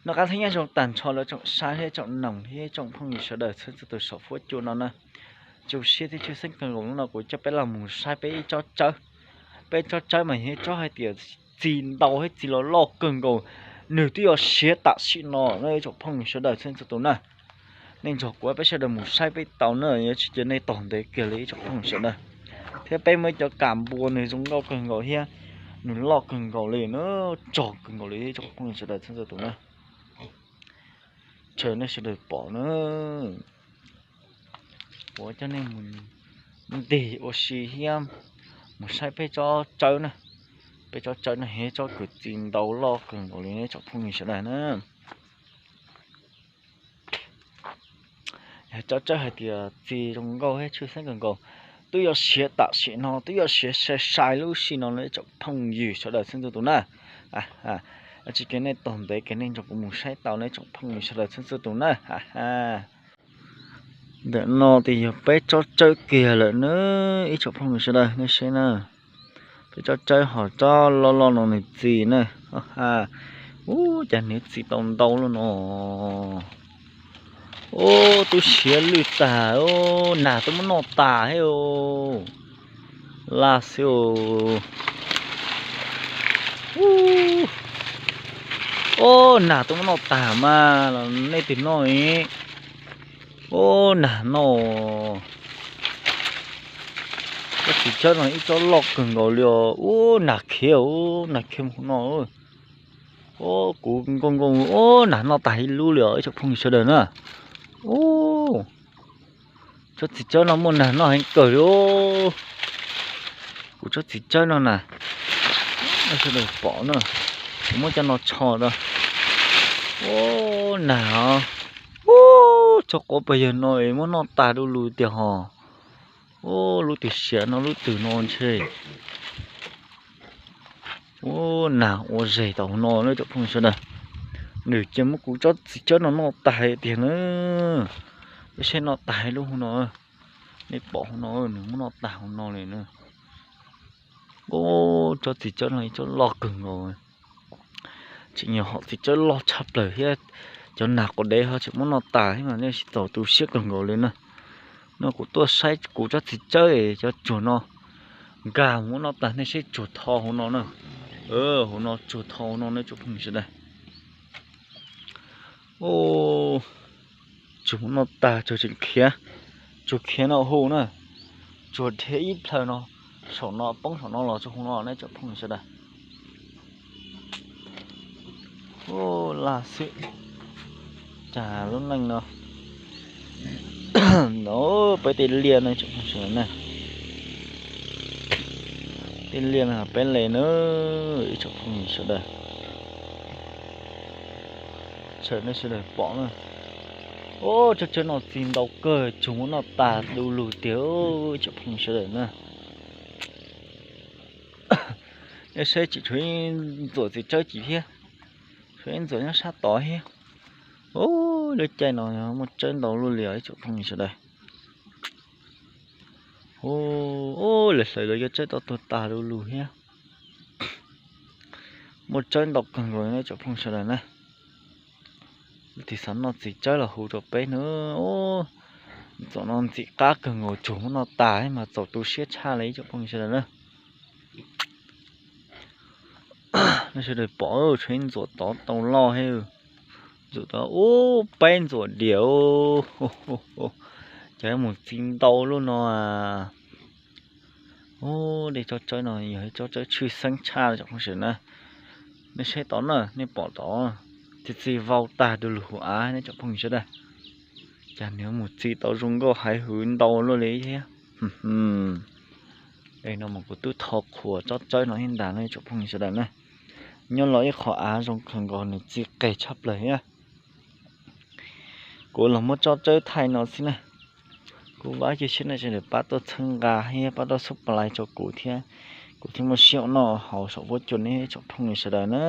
Noj qab thiab nyob zoo tag nrho lawv tsoom saib thiab tsoom noog thiab tsoom phooj ywg sawv daws txhua txhua tus saum fuab cua no na. Zoo siab thiab tshwj xeeb kawg nkaus hnub no kuv coj peb los mus saib peb ib tsob tsawb. Peb tsob tsawb mas yog ib tsob hais tias txi ntau thiab txi los loj kawg nkaus, nws twb yuav siav tam sim no na ib tsoom phooj ywg sawv daws txhua txhua tus na. Nej nrog kuv peb sawv daws mus saib peb tau na, yuav tsis cia nej tos ntev kiag li ib tsoom phooj ywg sawv daws. Thiab peb muaj ib cov kam npua nws zoo nkauj kawg nkaus thiab nws loj kawg nkaus li na, tsog kawg nkaus li ib tsoom phooj ywg sawv daws txhua txhua tus na. Tshawm nej sawv daws pom na, kuv coj nej mus ntig ua si thiab mus saib peb tsob tsawb na. Peb tsob tsawb no yog tsob kws txi ntau loj kawg nkaus li nej tsoom phooj ywg sawv daws na. Yog tsob tsawb hais tias txi zoo nkauj thiab tshwj xeeb kawg nkaus, twb yuav siav tam sim no, twb yuav siav sai sai lub sij no nej tsoom phooj ywg sawv daws txhua txhua tus na. Tsis cia nej tos ntev kiag, nej nrog kuv mus saib tau nej tsoom phooj ywg sawv daws txhua txhua tus na. Ntawm no ces yog peb tsob tsawb kiag lawm na ib tsoom phooj ywg sawv daws nej saib na. Peb tsob tsawb ho tsob loj loj no nws txi na. Ub, cas nws txi tau ntau loj no. Ub, twb siav lwj tag, nag twb muab noj tas thiab. Laj xwb. Ub, nag twb muab noj tag mas los nej twg noj? Ub, nag noj. Tsob txiv tsawb no ib tsob loj kawg nkaus li os. Ub, nag khiav, nag khiav mus no. Ub, kuv nkaus nkaus, ub, nag noj tag ib lub li os ib tsoom phooj ywg sawv daws na. Ub, tsob txiv tsawb no muaj nag noj heev kawg li. Kuv tsob txiv tsawb no na, nej sawv daws pom na, kuv muab cov no tsho rau. Ub, nag os. Ub, tsob quav pes yawg no es muab noj tas du lug tiag hos. Ub, lub twg siav no lub twg no ntshe. Ub, nag ua zes tau hauv no na tsoom phooj ywg sawv daws. Nws cia muab kuv tsob txiv tsawb no noj tas tiag na. Peb saib noj tas lub hauv no. Nej pom hauv no nws muab noj tas hauv no li na. Ub, tsob txiv tsawb no ib tsob loj kawg nkaus. Tseem yog hom txiv tsawb loj tshaj plaws thiab. Cov nag quav dev ho tseem muab noj tas thiab mas nej sib txaus tu siab kawg nkaus li na. No kuv tuaj saib kuv tsob txiv tsawb es cov tsuag no nkag muab noj tas, nej saib tsuag tho hauv no na. Hauv no tsuag tho hauv no nej tsoom phooj ywg sawv daws. Tsuag muab noj tas, tsuag tseem khiav, tsuag khiav no hu na. Tsuag dhia ib plhaw no, saum no poob saum no los tsuag hu no nej tsoom phooj ywg sawv daws. Ub, laj xwb. Cas lub neej no, no peb tej liaj no tsoom phooj ywg sawv daws na. Tej liaj no peb le na, ib tsoom phooj ywg sawv daws. Tshawm nej sawv daws pom na. Ub, tsob tsawb no txi ntau kawg, tsuag muab noj tas du lug tiag ib tsoom phooj ywg sawv daws na. Nej saib tseem tshuav ib ntxuam txiv tsawb cim thiab, tshuav ib ntxuam nyob sab tod thiab. Ub, lub caij no muaj tsawb ntau luaj li os ib tsoom phooj ywg sawv daws. Ub, lawv hlawv lawv cov tsawb tau tuag tas du lug thiab. Muaj tsawb ntau kawg nkaus ib tsoom phooj ywg sawv daws na. Leej twg xav noj txiv tsawb los hu rau peb na. Ub, ntxuam no ntxim qab kawg nkaus, tsuag muab noj tas thiab mas txaus tu siab tshaj li ib tsoom phooj ywg sawv daws na. Nej sawv daws pom, tshuav ib ntxuam tod tau loj thiab. Ntxuam tod ub, peb ntxuam diam. Cov mus txi ntau luaj no. Ub, tej tsob tsawb no yog ib tsob tsawb tshwj xeeb tshaj tsoom phooj ywg sawv daws na. Nej saib tod na, nej pom tod, txi txi vau tag du lug hauv av nej tsoom phooj ywg sawv daws. Cas nws mus txi tau zoo nkauj haiv hwv ntau luaj li thiab. Es no mas kuv twb tho qhuas tsob tsawb no thiab ntag nej tsoom phooj ywg sawv daws na. Nyob los ib qho av zoo kawg nkaus, nws txi qeg tshaj plaws thiab. Kuv los muab tsob tsawb thaij no xwb na. Kuv vam cia siab nej sawv daws pab tuaj txhawb nqa thiab pab tuaj subscribe rau kuv thiab, kuv thiaj muaj siab ua noj haus saum fuab cua nej tsoom phooj ywg sawv daws na.